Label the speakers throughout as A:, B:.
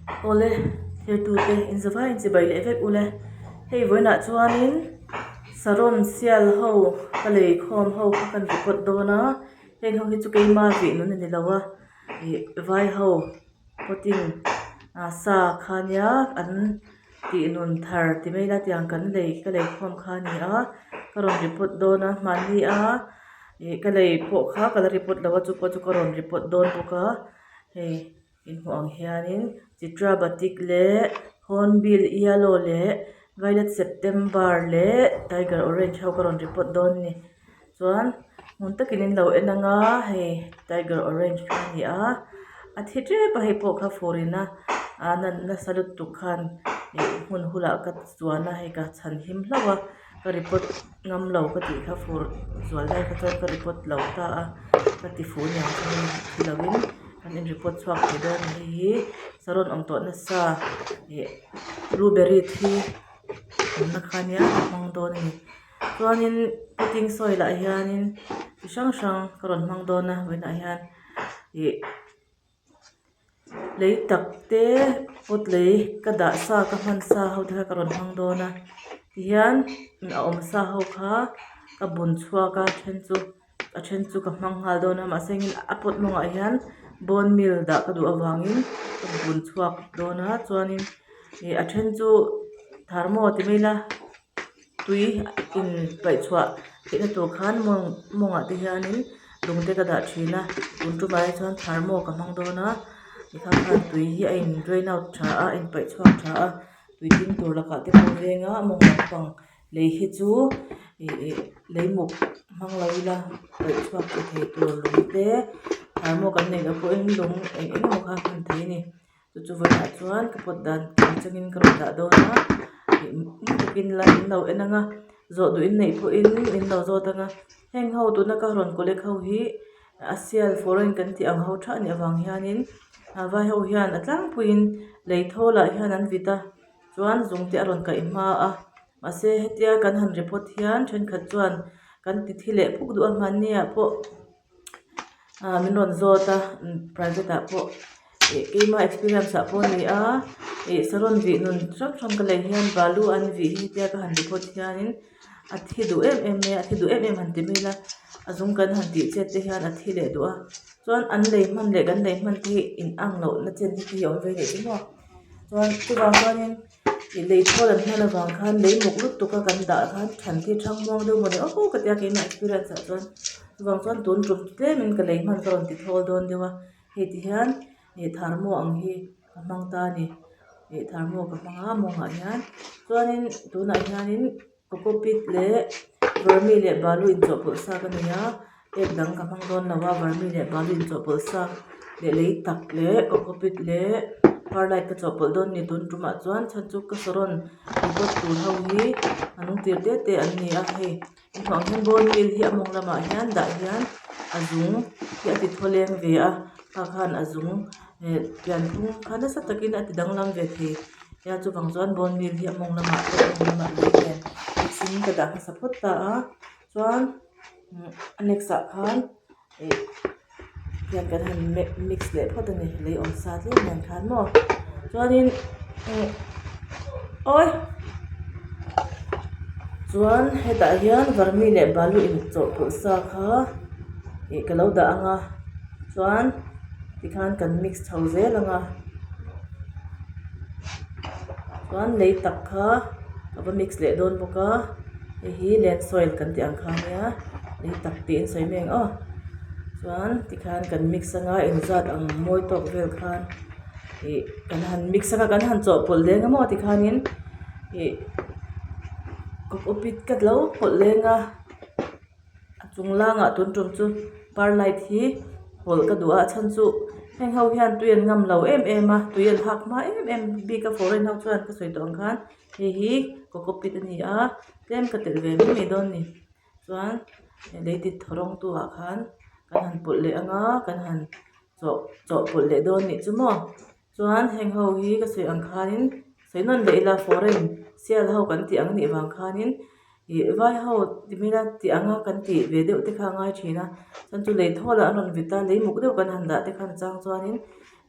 A: Awle thirtute inzavai in chibai leh vek ule hei vawiinah chuanin saron sial ho ka lei khawm ho kha kan report dawn a heng ho hi chu keima vih nun a ni lo a ih vai ho potting ah sa kha nia an tih nun thar ti mai ila tiang kan lei ka lei khawm kha a ni a ka rawn report dawn a hmanni a ih ka lei pawh kha ka la report lo a chu pawh chu ka rawn report dawn bawk a hei. Inhmuh ang hianin chitra batik leh hornbill yellow leh violet september leh tiger orange ho ka rawn report dawn a ni chuan ngun takin in lo en anga hei tiger orange kha a ni a a thi tep a hei pawh kha fur in a a nasa lutuk khan ih hmun hulah ka chuan a hei ka chhan him hlauh a ka report ngam lo ka tih kha fur zual lai kha chuan ka report lo ta a ka ti fuh niang chu hei thi lo in kan in report chhuak thei dawn a ni hei hi saron awm tawh nasa ih blueberry thi awmna kha nia ka hmang dawn a ni chuanin potting soil ah hianin chi hrang hrang ka rawn hmang dawn a vawiinah hian ih. Lei tak te pot lei ka dah sa ka hman sa ho te kha ka rawn hmang dawn a tihian a awm sa ho kha ka bun chhuak a then chu a then chu ka hmang nghal dawn a mahse engin a pot mawngah hian bone meal dah ka duh avangin ka bun chhuak dawn a chuanin ih a then chu tharmaw ti mai ila. Tui in paih chhuah theihna tur khan mawng mawngah te hianin lung te ka dah thin a tun tumah hi chuan thermo ka hmang dawn a tikhan khan tui hi a in drain out tha a a in paih chhuak tha a tui ding tur lakah te pawh veng a mawng lampang lei hi chu ih ih lei muk hmang lo ila paih chhuak tha thei tur lung te thermo kan neih loh pawhin lung eng eng emaw kha a hman theih a ni. Chu chu vawiinah chuan ka pot dan kim chungin ka rawn dah dawn a ih ngun takin la in lo en ang a zawh duh in neih pawhin min lo zawt ang a heng ho tuna ka rawn collect ho hi a sial foreign kan tih ang ho tha anih avang hianin a vai ho hian a tlangpuiin lei thawl ah hian an vit a chuan zung te a rawn kaih hma a mahse hetia kan han report hian thenkhat chuan kan ti thi leh phuk duh a hmanni ah pawh. Ah min rawn zawt a private ah pawh ih keima experience ah pawh a ni a ih saron vih nun hrang hrang ka lei hian balu an vih hi tia ka han report hianin a thi duh em em mai a a thi duh em em han ti mai ila a zung kan han tih chet te hian a thi leh duh a chuan an lei hman leh kan lei hman te hi in ang loh na chen te hi a awm ve leh chu maw chuan chuvang chuanin. Ih lei thawl an hman avang khan lei muk lutuk a kan dah khan than hi thang muang deuh mawni aw ka tia keimah experience ah chuan chuvang chuan tun tum tlemin ka lei hman ka rawn ti thawl dawn deuh a hei ti hian ih tharmaw ang hi ka hmang ta a ni ih tharmaw ka hmang a mawngah hian chuanin tunah hianin. Cocopeat leh vermi leh balu inchawhpawlh sa ka nei a egg dang ka hmang dawn lo a vermi leh balu inchawhpawlh sa leh lei tak leh cocopeat leh perlite ka chawhpawlh dawn a ni tun tumah chuan chhan chu ka saron report tur ho hi a nung tir te te an ni a hei hmuh ang hian bone meal hi a mawng lamah hian dah hian a zung hi a ti thaw leng ve a kha khan a zung eh pianphung kha nasa takin a ti danglam ve thei. Nia chuvang chuan bone meal hi a mawng lamah pawh a mawng lamah lei nen mix in ka dah hmasa phawt ta a chuan a next ah khan ih hian kan han mix leh phawt a ni lei awm sa tlem nen khan maw chuanin awi chuan hetah hian vermi leh balu inchawhpawlh sa kha ih ka lo dah ang a chuan. Tikhan kan mix chho zel ang a chuan lei tak kha ka va mix leh dawn bawk a hei hi land soil kan tih ang kha ania lei tak tiin sawi mai ang aw chuan tikhan kan mix ang a inzat ang mawi tawk vel khan ih kan han mix ang a kan han chawhpawlh leng a maw tikhanin ih cocopeat ka lo pawlh leng a. A chung langah tun tum chu perlite hi pawlh ka duh a a chhan chu heng ho hian tui an ngam lo em em a tui an hak hma em em bik a foreign ho chuan ka sawi tawh ang khan hei hi cocopeat a ni a tlem ka telh ve mai mai dawn a ni chuan lei ti thaw rawng tu ah khan kan han pawlh leh ang a kan han chawh chawhpawlh leh dawn a nih chu maw. Chuan heng ho hi ka sawi ang khanin sawi nawn leh ila foreign sial ho kan tih ang nih vang khanin ih vai ho ti hmela tih anga kan tih ve deuh te kha a ngai thin a chuan chu lei thawl ah an rawn vit a lei muk deuh kan han dah te khan chang chuanin.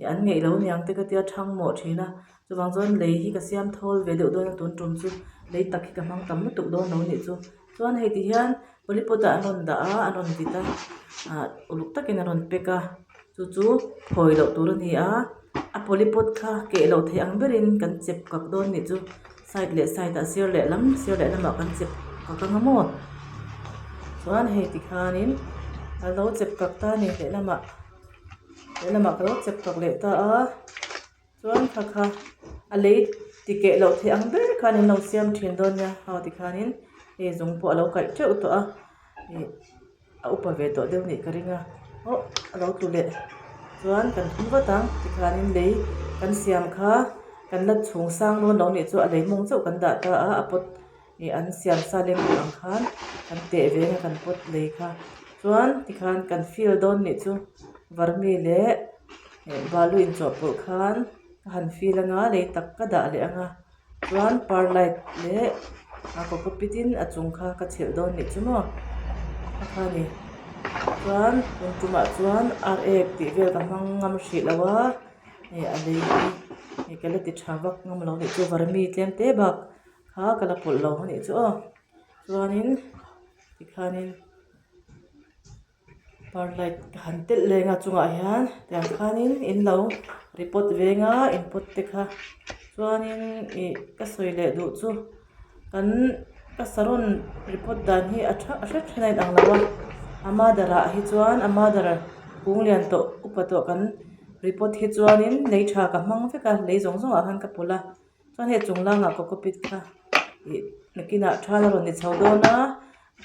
A: Ih an ngeih lo niang te ka tia thang mawh thin a chuvang chuan lei hi ka siam thawl ve deuh dawn a tun tum chu lei tak hi ka hmang tam lutuk dawn lo nih chu chuan hei ti hian polypot ah an rawn dah a an rawn vit a ah uluk takin an rawn pack a chu chu phawi loh tur a ni a a polypot kha keh loh theih ang berin kan chep kak dawn nih chu side leh side ah sir lehlam sir lehlamah kan chep kak anga maw chuan hei tikhanin a lo chep kak ta a ni lehlamah lehlamah ka lo chep kak leh ta a. Chuan kha kha a lei ti keh loh theih ang ber khan in lo siam thin dawn nia hau tikhanin hei zung pawh a lo kaih teuh tawh a ih a upa ve tawh deuh nih ka ring a aw a lo tlu leh chuan kan thum vat ang tikhanin lei kan siam kha kan la chhung sang dawn lo nih chu a lei mawng chauh kan dah ta a a pawt ih an siam sa lem tur ang khan kan teh ve anga kan pawt lei kha chuan tikhan kan fill dawn nih chu varmi leh. Eh balu inchawhpawlh khan ka han feel anga lei tak ka dah leh anga chuan perlite leh a cocopeat in a chung kha ka chhilh dawn nih chu maw a kha a ni chuan tun tumah chuan ar ek tih vel ka hmang ngam hrih lo a eh a lei hi eh ka la ti tha vak ngam lo nih chu varmi tlem te bak kha ka la pawlh lo a nih chu aw chuanin tikhanin. Perlite ka han telh leng a chungah hian tiang khanin in lo report veng a in pot te kha chuanin ih ka sawi leh duh chu kan ka saron report dan hi a tha a hret hret a inang lo a a mother ah hi chuan a mother kung lian tawh upa tawh kan report hi chuanin lei tha ka hmang vek a lei zawng zawng ah khan ka pawlh a chuan hei chung langah cocopeat kha ih nakinah thal a rawn ni chho dawn a.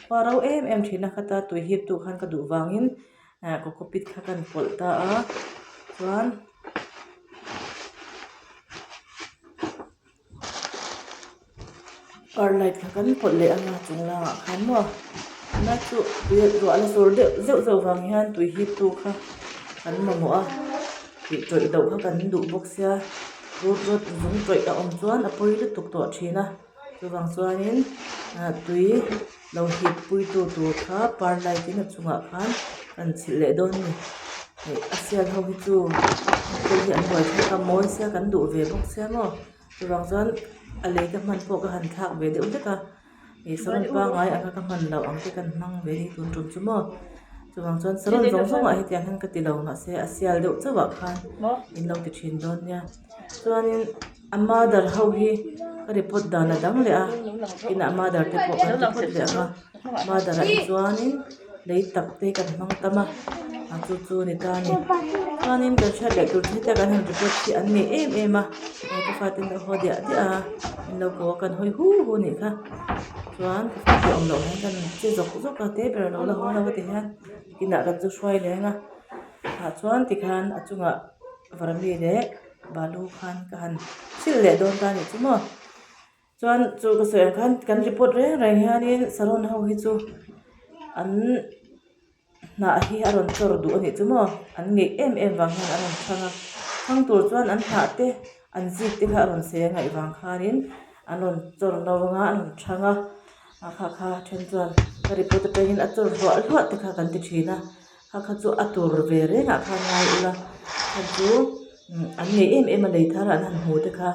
A: Khua ro em em thin a khata tui hip tu khan ka duh vangin ah cocopeat kha ka pawlh ta a chuan perlite kha kan pawlh leh anga chung langah khan maw tunlai chu tui ruah la sur deuh zeuh zeuh vang hian tui hip tu kha kan mamawh a tih tawih loh kha kan duh bawk sia rut rut zung tawih a awm chuan a pawi lutuk tawh thin a. Chuvang chuanin ah tui lo hip pui tu tur kha perlite in a chungah khan kan chhilh leh dawn a ni ih a sial ho hi chu thil hi an buai thlak a mawi sia kan duh ve bawk sia maw chuvang chuan a lei ka hman pawh ka han thlak ve deuh hlek a ih saron pangai anga ka hman loh ang te kan hmang ve hi tun tum chu maw chuvang chuan saron zawng zawng ah hetiang hian ka ti lo mahse a sial deuh chauh ah khan in lo ti thin dawn nia chuanin. A mother ho hi ka report dan a dang leh a inah mother te pawh kan ti phawt leh ang a mother ah hi chuanin lei tak te kan hmang tam a a chu chu a ni ta a ni chuanin kan hriat leh tur thil te kan han report hi an nei em em a hei ka fate an lo haw diah diah a an lo ko a kan hawi hu hu a nih kha chuan ka fate awm loh hian kan che zawk zawk a te ber a lo la haw lo a ti hian inah kan zu hruai leng a tah chuan tikhan a chungah varmi leh. Balu khan ka han chhilh leh dawn ta anih chu maw chuan chu ka sawi ang khan kan report reng reng hianin saron ho hi chu an hnah hi a rawn chawr duh anih chu maw an ngeih em em vang hian a rawn chhang a chhang tur chuan an hnah te an zik te kha a rawn sei a ngaih vang khanin an rawn chawr no anga an rawn chhang a a kha kha then chuan ka report atangin a chawr hluah hluah te kha kan ti thin a. Kha kha chu a tur ve rengah khan ngai ula kha chu an ngei em em a lei thar an han hmu te kha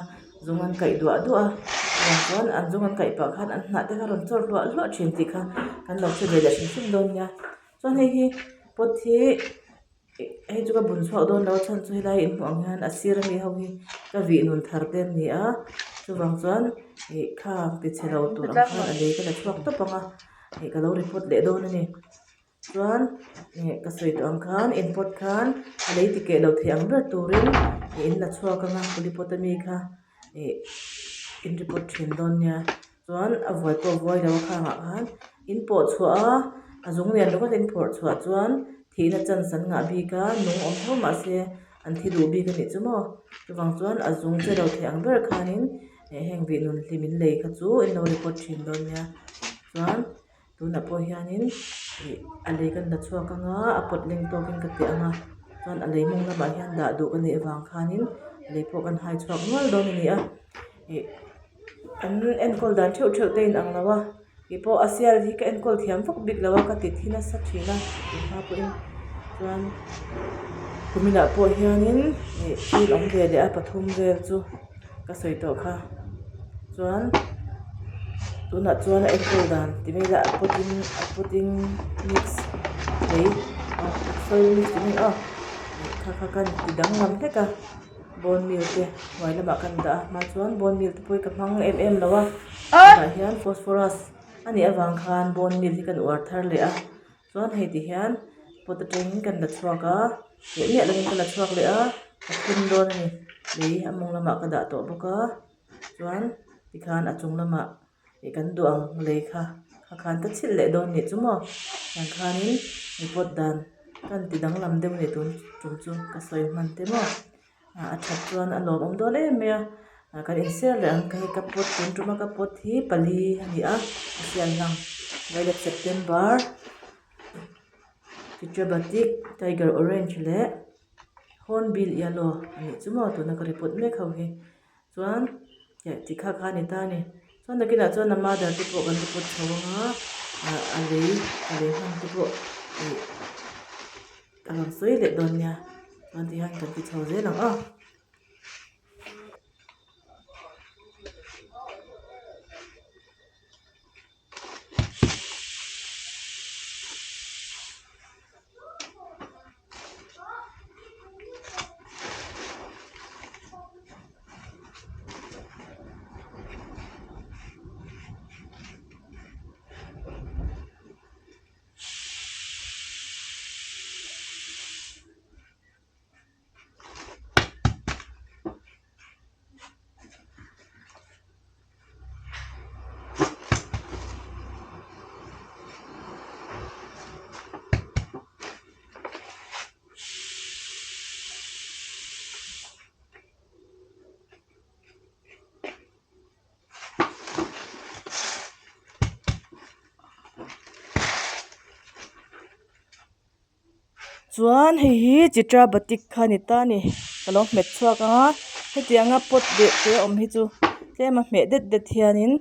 A: zung an kaih duah duah a chuvang chuan an zung an kaih pah khan an hnah te kha rawn chawr hluah hluah thin tih kha kan lo hre ve leh hrim hrim dawn nia chuan hei hi pot hi hei chu ka bun chhuak dawn lo a chhan chu helai inhmuh ang hian a sir ami ho hi ka vih nun thar te an ni a chuvang chuan ih kha ti chhe lo tur ang khan a lei ka la chhuak tawp ang a ih ka lo report leh dawn a ni. Chuan ih ka sawi tawh ang khan in pot khan a lei ti keh lo thei ang ber turin ih in la chhuak ang a polypot ami kha ih in report thin dawn nia chuan a vuai pawh a vuai lo a khangah khan in pawh chhuah a a zung lian ringawt in phawrh chhuah chuan thihna chance an ngah bik a nung awm tho mahse an thi duh bik a nih chu maw chuvang chuan a zung che lo thei ang ber khanin heng vih nun hlim in lei kha chu in lo report thin dawn nia chuan. Tunah pawh hianin ih a lei kan la chhuak ang a a pawt leng tawkin ka ti ang a chuan a lei mawng lamah hian dah duh ka nih avang khanin a lei pawh kan hai chhuak nual dawn a ni a ih an enkawl dan theuh theuh te a inang lo a kei pawh a sial hi ka enkawl thiam vak bik lo a ka ti thi nasa thin a tun hma pawhin chuan. Kuminah pawh hianin ih thil awm ve leh a pathum vel chu ka sawi tawh kha chuan tunah chuan a enkawl dan ti mai ila a potting a potting mix lei soil mix tih mai aw kha kha khan ti danglam hlek a bone meal te hnuai lamah kan dah a hma chuan bone meal te pawh hi ka hmang em em lo a tunah hian phosphorus a nih avang khan bone meal hi kan uar thar leh a. Chuan hei ti hian pot atangin kan la chhuak a leh miah lovin ka la chhuak leh a ka phun dawn a ni lei a mawng lamah ka dah tawh bawk a chuan tikhan a chung lamah ih kan duh ang lei kha kha khan ka chhilh leh dawn nih chu maw tiang khanin mi pot dan kan ti danglam deuh a ni tun tum chu ka sawi hman te maw. Ah a that chuan a lawmawm dawn em mai a ah kan inser leh ang hei ka pot tun tuma ka pot hi pali a ni a a siam lang violet september chitrabatik tiger orange leh hornbill yellow a nih chu maw tuna ka report mek ho hi chuan ti kha kha a ni ta a ni chuan nakinah chuan a mother te pawh kan report chho ang a ah a lei a lei hman te pawh ih. Ka rawn sawi leh dawn nia chuan ti hian kan ti chho zel ang aw. Chuan hei hi chitra batik kha a ni ta a ni ka lo hmet chhuak ang a hetianga pot leh te awm hi chu tlem a hmeh det det hianin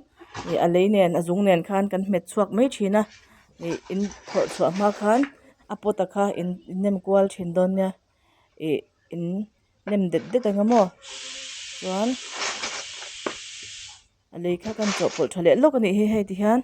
A: ih a lei nen a zung nen khan kan hmet chhuak mai thin a ih in phawrh chhuah hma khan a pot a kha in nem kual thin dawn nia ih in nem det det ang a maw chuan a lei kha kan chawhpawlh tha leh lawk a nih hi hei ti hian.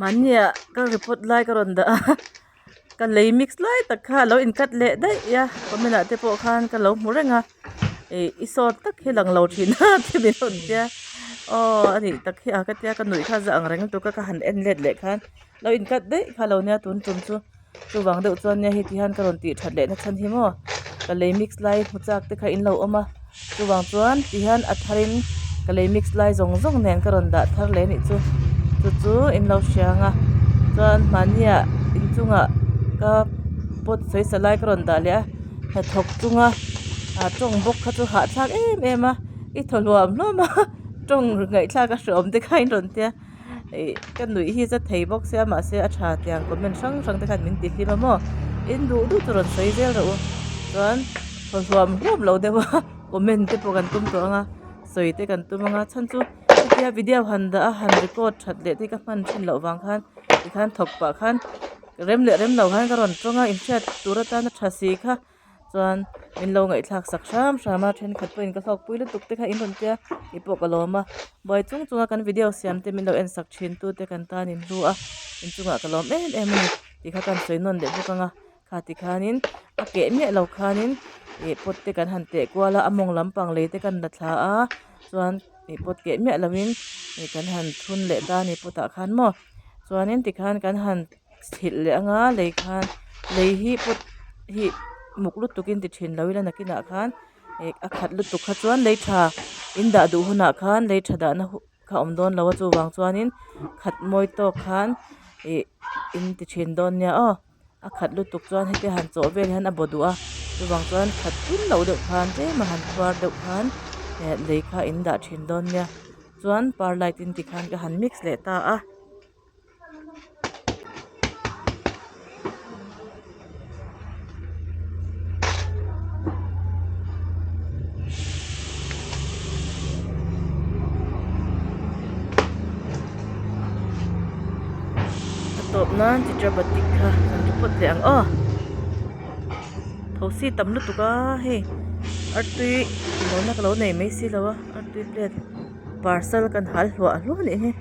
A: Mahnia ka report lai ka rawn dah a ka lei mix lai tak kha a lo in cut leh daih a comment ah te pawh khan ka lo hmu reng a ih i sawt tak hi lang lo thin a ti min rawn tia aw a nih tak hi a ka tia ka nuih kha za ang reng lutuk a ka han en let leh khan lo in cut daih kha lo nia tun tum chu. Chuvang deuh chuan nia heti hian ka rawn tih that leh na chhan hi maw ka lei mix lai hmu chak te kha in lo awm a chuvang chuan ti hian a thar in ka lei mix lai zawng zawng nen ka rawn dah thar leh anih chu chu chu in lo hria ang a chuan mahnia inchungah ka pot sawi sa lai ka rawn dah leh a hnathawk chunga ah tawng bawk kha chu hahthlak em em a i thaw hluam hluam a tawng ngaihthlak a hreawm te kha in rawn tia. Ih ka nuih hi za thei bawk sia mahse a tha tiang comment hrang hrang te khan min ti hlim a maw in duh duh chu rawn sawi zel rawh u chuan thaw hluam hluam lo deuh a comment te pawh kan tum tawh ang a sawi te kan tum ang a chhan chu hetia video han dah a han record that leh te ka hman thin loh vang khan tikhan thawk pah khan rem leh rem lo khan ka rawn tawng a inhriat tur atana tha si kha. Chuan min lo ngaihthlak sak hram hram a thenkhat pawhin ka hlawkpui lutuk te kha in rawn tia tih pawh ka lawm a buai chung chunga kan video siam te min lo en sak thin tu te kan tan in hlu a inchungah ka lawm em em a ni tih kha kan sawi nawn leh bawk ang a kha ti khanin a keh miah lo khanin ih pot te kan han teh kual a a mawng lampang lei te kan la thla a chuan ih pot keh miah lovin ih kan han thun leh ta a ni pot ah khan maw chuanin tikhan kan han. Chhilh leh anga lei khan lei hi pot hi muk lutuk in ti thin lo ila nakinah khan ih a khat lutuk kha chuan lei tha in dah duh hunah khan lei tha dahna kha a awm dawn lo a chuvang chuanin khat mawi tawk khan ih in ti thin dawn nia aw a khat lutuk chuan hetia han chawh vel hian a baw duh a chuvang chuan khat tlum loh deuh khan tlem a han khuar deuh khan eh lei kha in dah thin dawn nia chuan perlite in tikhan ka han mix leh ta a. A tawp nan chitra batik kha kan ti phawt leh ang aw thosi tam lutuk a hei artui inawna ka lo nei mai silo a artui plate parcel kan hal hluah hluah a nih hi.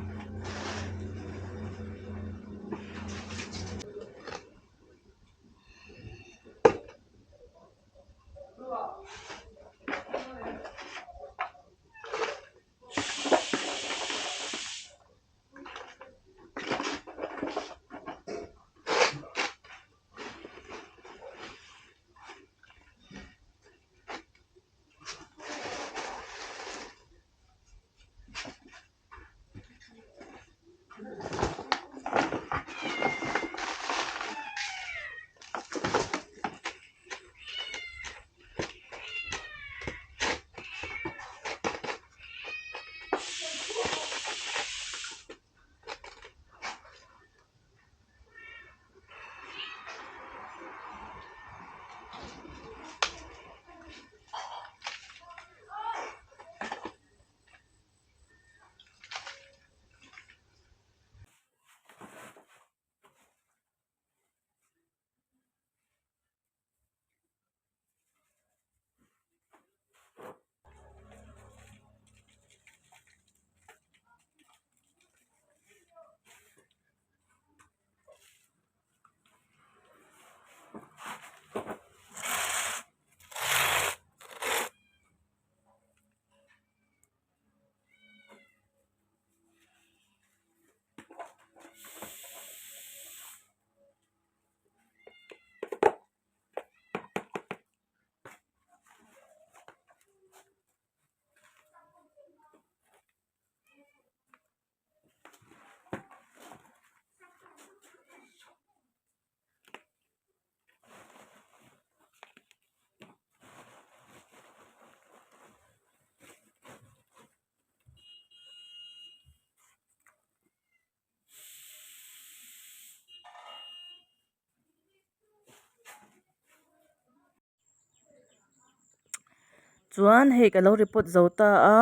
A: Chuan hei ka lo report zo ta a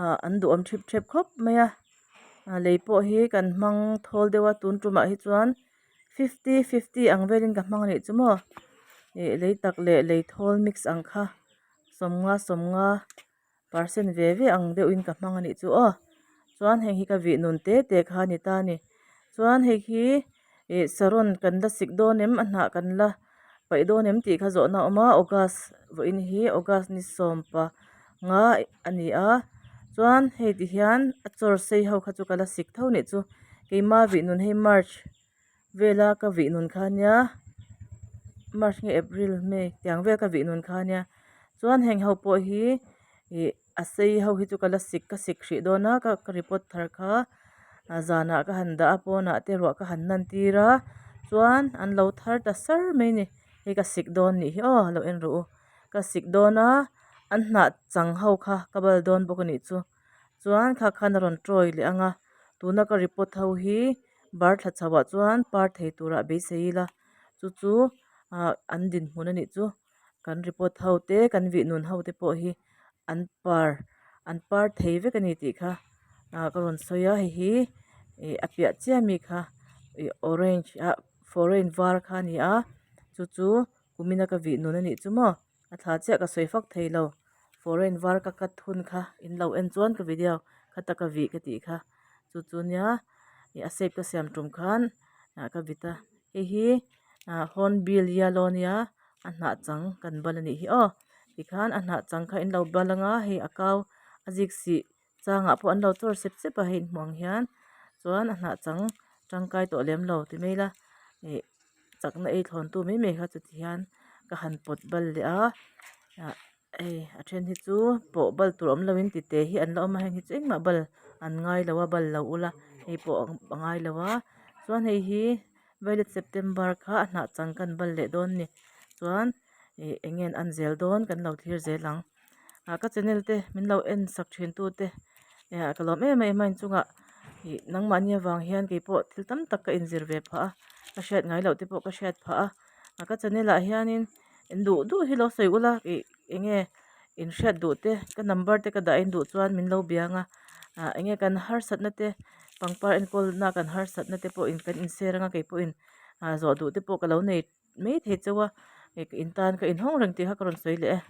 A: ah an duhawm thip thep khawp mai a ah lei pawh hi kan hmang thawl deuh a tun tumah hi chuan fifty fifty ang velin ka hmang a nih chu maw ih lei tak leh lei thawl mix ang kha sawmnga sawmnga percent ve ve ang deuhin ka hmang a nih chu aw chuan heng hi ka vih nun te te kha a ni ta a ni chuan hei hi ih saron kan la sik dawn em a hnah kan la paih dawn em tih kha zawhna a awm a august vawiin hi august ni sawm panga a ni a chuan hei ti hian a chawr sei ho kha chu ka la sik tho nih chu keima vih nun hei march vela ka vih nun kha ania march nge april may tiang vel ka vih nun kha ania chuan heng ho pawh hi ih a sei ho hi chu ka la sik ka sik hrih dawn a ka ka report thar kha zanah ka han dah a pawnah te ruah ka han nan tir a chuan an lo thar ta sar mai a ni hei ka sik dawn nih hi aw lo en rawh u ka sik dawn a an hnah chang ho kha ka bal dawn bawk a nih chu chuan kha khan a rawn tawi leh ang a tuna ka report ho hi bar thla chho ah chuan par thei turah beisei ila chu chu ah an dinhmun a nih chu kan report ho te kan vih nun ho te pawh hi an par an par thei vek a ni tih kha ah ka rawn sawi a hei hi ih a piah chiah ami kha ih orange ah foreign var kha a ni a chu chu kumina ka vih nun a nih chu maw a thla chiah ka sawi fak thei lo foreign var ka cut hun kha in lo en chuan ka video kha taka vih ka tih kha chu chu nia ih a shape ka siam tum khan ah ka vit a hei hi ah hornbill yellow ania a hnah chang kan bal a nih hi aw tikhan a hnah chang kha in lo bal anga hei a kau a zik sih changah pawh an lo chawr sep sep a hei inhmuh ang hian chuan a hnah chang tangkai tawh lem lo ti mai ila ih. Chakna ei thlawn tu mai mai kha chuti hian ka han pawt bal leh a ah hei a then hi chu pawh bal tur awm loin tite hi an la awm a heng hi chu engmah bal an ngai lo a bal lo ula hei pawh a ngai lo a chuan hei hi violet september kha a hnah chang kan bal leh dawn a ni chuan ih eng nge an an zel dawn kan lo thlir zel ang ah ka channel te min lo en sak thin tu te eh ka lawm em em a inchungah ih nangmahni avang hian keipawh thil tam tak ka inzir ve phah a ka hriat ngai loh te pawh ka hriat phah a ah ka channel ah hianin in duh duh hi lo sawi ula ih eng nge in hriat duh te ka number te ka dah in duh chuan min lo biang a ah eng nge kan harsatna te pangpar enkawl na kan harsatna te pawh in kan in share anga keipawhin ah zawh duh te pawh ka lo nei. Mai thei chauh a in tan ka inhawng reng tih kha ka rawn sawi leh e.